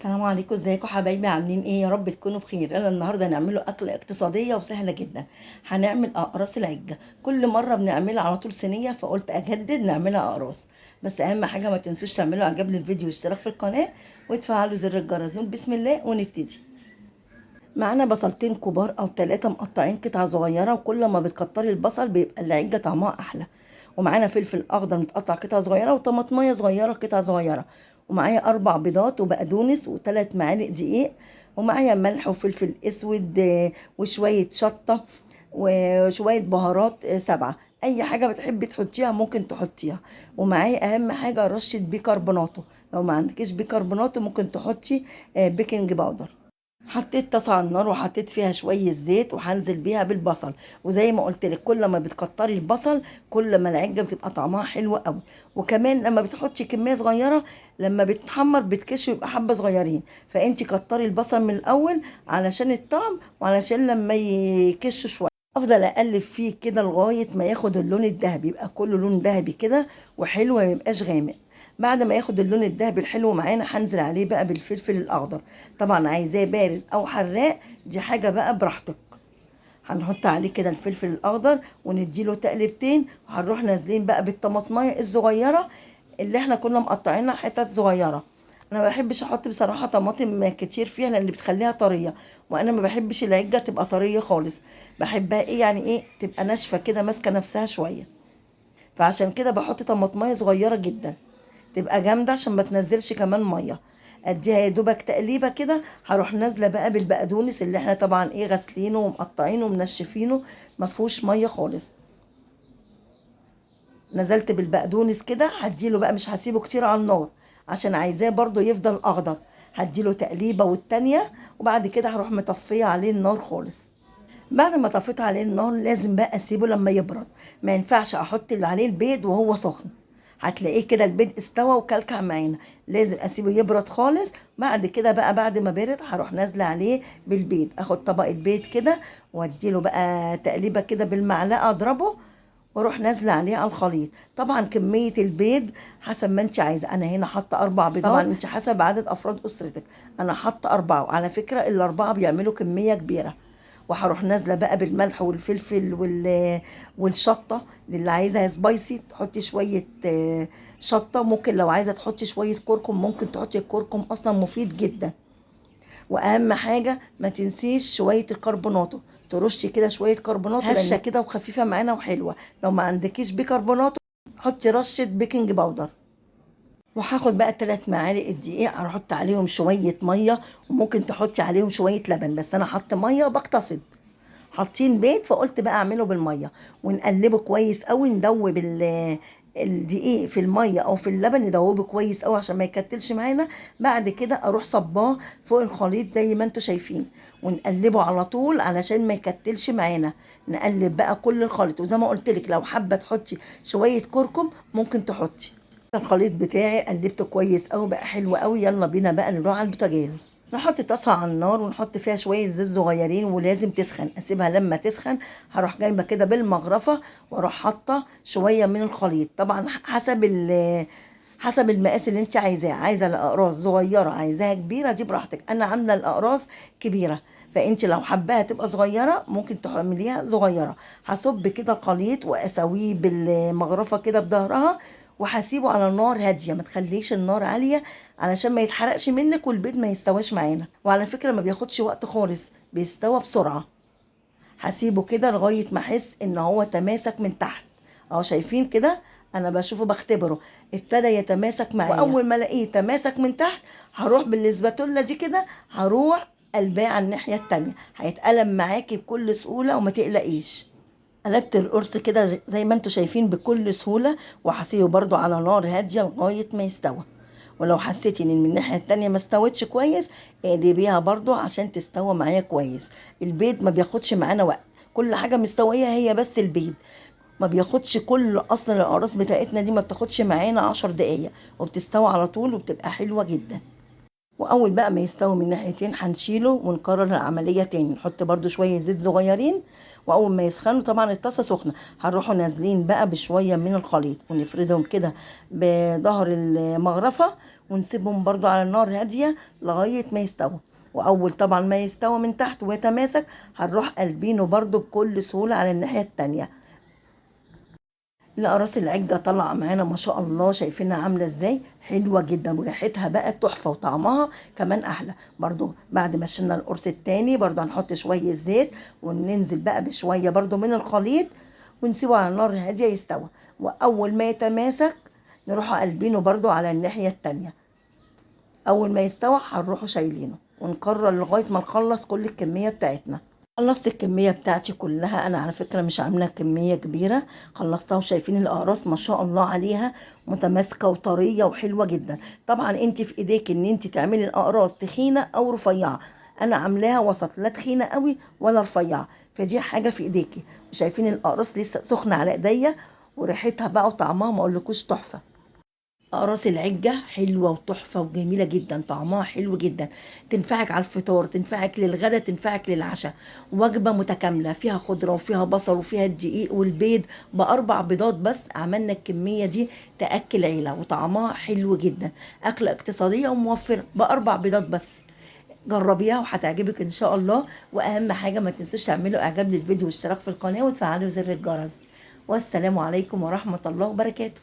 السلام عليكم، ازيكم حبايبي؟ عاملين ايه؟ يا رب تكونوا بخير. انا النهارده نعمله اكله اقتصادية وسهلة جدا. هنعمل اقراص العجه. كل مرة بنعملها على طول صينية، فقلت اجدد نعملها اقراص. بس اهم حاجة ما تنسوش تعملوا اعجاب للفيديو واشتراك في القناة وتفعلوا زر الجرس. نقول بسم الله ونبتدي. معانا بصلتين كبار او 3 مقطعين قطع صغيرة، وكل ما بتكتري البصل بيبقى العجه طعمها احلى. ومعانا فلفل اخضر متقطع قطع صغيرة، وطماطميه صغيرة قطع صغيرة، ومعايا 4 بيضات وبقدونس و3 معالق دقيق، ومعايا ملح وفلفل اسود وشوية شطه وشوية بهارات 7. اي حاجة بتحبي تحطيها ممكن تحطيها. ومعايا اهم حاجة رشه بيكربوناتو، لو ما عندكيش بيكربوناتو ممكن تحطي baking powder. حطيت طاسه على النار وحطيت فيها شوية زيت، وهنزل بيها بالبصل. وزي ما قلت لك كل ما بتكتري البصل كل ما العجه بتبقى طعمها حلو قوي. وكمان لما بتحطي كمية صغيرة لما بتحمر بتكش بيبقى حبه صغيرين، فانت كتري البصل من الاول علشان الطعم وعلشان لما يكش شوية. افضل اقلب فيه كده لغاية ما ياخد اللون الذهبي، يبقى كله لون ذهبي كده وحلو ما يبقاش غامق. بعد ما ياخد اللون الذهبي الحلو معانا هنزل عليه بقى بالفلفل الاخضر. طبعا عايزاه بارد او حراق دي حاجة بقى براحتك. هنحط عليه كده الفلفل الاخضر ونديله تقلبتين، وهنروح نازلين بقى بالطماطمايه الصغيرة اللي احنا كنا مقطعينها حتت صغيرة. انا ما بحبش احط بصراحة طماطم كتير فيها لان بتخليها طرية، وانا ما بحبش العجه تبقى طرية خالص، بحبها ايه يعني ايه تبقى ناشفة كده ماسكه نفسها شوية. فعشان كده بحط طماطمايه صغيرة جدا تبقى جامدة عشان ما تنزلش كمان مية. اديها يا دوبك تقليبه كده. هروح نازله بقى بالبقدونس اللي احنا طبعا ايه غسلينه ومقطعينه ومنشفينه ما فيهوش مية خالص. نزلت بالبقدونس كده، هديله بقى مش هسيبه كتير على النار عشان عايزاه برضو يفضل اخضر. هديله تقليبه والتانية، وبعد كده هروح مطفيه عليه النار خالص. بعد ما طفيت عليه النار لازم بقى اسيبه لما يبرد، ما ينفعش احط اللي عليه البيض وهو سخن، هتلاقيه كده البيض استوى وكلكع معانا. لازم اسيبه يبرد خالص. بعد كده بقى بعد ما برد هروح نازله عليه بالبيض، اخد طبق البيض كده واديله بقى تقليبه كده بالمعلقه اضربه، واروح نازله عليه على الخليط. طبعا كمية البيض حسب ما انت عايزه، انا هنا حاطه 4 بيضات، طبعا انت حسب عدد افراد اسرتك، انا حاطه 4، وعلى فكرة ال4 بيعملوا كمية كبيرة. وهروح نازله بقى بالملح والفلفل والشطه، للي عايزها سبايسي تحطي شوية شطه، ممكن لو عايزه تحطي شوية كركم ممكن تحطي الكركم اصلا مفيد جدا. واهم حاجة ما تنسيش شوية الكربوناتو، ترشي كده شوية كربوناتو هشه كده وخفيفة معانا وحلوه. لو ما عندكيش بيكربوناتو حطي رشه baking powder. وهاخد بقى 3 معالق الدقيق، هحط عليهم شوية مية، وممكن تحطي عليهم شوية لبن، بس انا حاطه مية بقتصد، حاطين بيض فقلت بقى اعمله بالمية. ونقلبه كويس قوي، ندوب الدقيق في المية او في اللبن، ندوبه كويس قوي عشان ما يكتلش معانا. بعد كده اروح صباه فوق الخليط زي ما انتم شايفين، ونقلبه على طول علشان ما يكتلش معانا. نقلب بقى كل الخليط، وزي ما قلت لك لو حابة تحطي شوية كركم ممكن تحطي. الخليط بتاعي قلبته كويس قوي بقى حلو قوي. يلا بينا بقى نروح على البوتاجاز. نحط طاسه على النار ونحط فيها شوية زيت صغيرين، ولازم تسخن، اسيبها لما تسخن. هروح جايبه كده بالمغرفه واروح حاطه شوية من الخليط، طبعا حسب المقاس اللي انت عايزاه، عايزه الاقراص صغيرة عايزاها كبيرة دي براحتك. انا عامله الاقراص كبيرة، فانت لو حباها تبقى صغيرة ممكن تعمليها صغيرة. هصب كده الخليط واسويه بالمغرفه كده بظهرها، وهسيبه على النار هادية، ما تخليش النار عالية علشان ما يتحرقش منك والبيض ما يستواش معانا. وعلى فكرة ما بياخدش وقت خالص، بيستوى بسرعة. هسيبه كده لغاية ما احس ان هو تماسك من تحت، اهو شايفين كده انا بشوفه بختبره ابتدى يتماسك معايا. واول ما الاقيه تماسك من تحت هروح بالاسباتولا دي كده، هروح قلباه على الناحية التانية، هيتقلب معاكي بكل سهولة وما تقلقيش. قلبت القرص كده زي ما انتم شايفين بكل سهولة، وهسيبه برده على نار هادية لغاية ما يستوى. ولو حسيتي ان من الناحية التانية ما استوتش كويس اقلبيها برده عشان تستوى معايا كويس. البيض ما بياخدش معانا وقت، كل حاجة مستوية هي بس البيض ما بياخدش كل، اصلا الاقراص بتاعتنا دي ما بتاخدش معانا 10 دقايق وبتستوى على طول وبتبقى حلوة جدا. واول بقى ما يستوي من ناحيتين هنشيله ونكرر العملية تاني، نحط برده شوية زيت صغيرين، واول ما يسخنوا طبعا الطاسه سخنة هنروحوا نازلين بقى بشوية من الخليط ونفردهم كده بظهر المغرفه ونسيبهم برضو على النار هادية لغاية ما يستوى. واول طبعا ما يستوى من تحت ويتماسك هنروح قلبينه برضو بكل سهولة على الناحية التانية. الأقراص العجة طالعة معانا ما شاء الله، شايفينها عاملة ازاي؟ حلوة جدا، وريحتها بقى تحفة وطعمها كمان أحلى. برضو بعد ما شلنا القرص التاني برضو هنحط شوية زيت وننزل بقى بشوية برضو من الخليط ونسيبه على النار هادية يستوى. وأول ما يتماسك نروح قلبينه برضو على الناحية التانية. أول ما يستوى هنروحوا شايلينه ونكرر لغاية ما نخلص كل الكمية بتاعتنا. خلصت الكمية بتاعتي كلها، أنا على فكرة مش عاملة كمية كبيرة، خلصتها وشايفين الأقراص ما شاء الله عليها متماسكة وطرية وحلوة جدا. طبعا انت في ايديك ان انت تعملي الأقراص تخينة أو رفيعة، أنا عاملاها وسط، لا تخينة قوي ولا رفيعة، فدي حاجة في ايديكي. وشايفين الأقراص لسه سخنة على ايديا وريحتها بقى وطعمها ما اقولكوش تحفة. أقراص العجة حلوة وتحفة وجميلة جدا، طعمها حلو جدا، تنفعك على الفطار، تنفعك للغدا، تنفعك للعشاء. وجبة متكاملة فيها خضرة وفيها بصل وفيها الدقيق والبيض، ب4 بيضات بس عملنا الكمية دي تأكل عيلة، وطعمها حلو جدا، أكلة اقتصادية وموفرة ب4 بيضات بس. جربيها وهتعجبك إن شاء الله. وأهم حاجة ما تنسوش تعملوا إعجاب للفيديو واشتراك في القناة وتفعلوا زر الجرس. والسلام عليكم ورحمة الله وبركاته.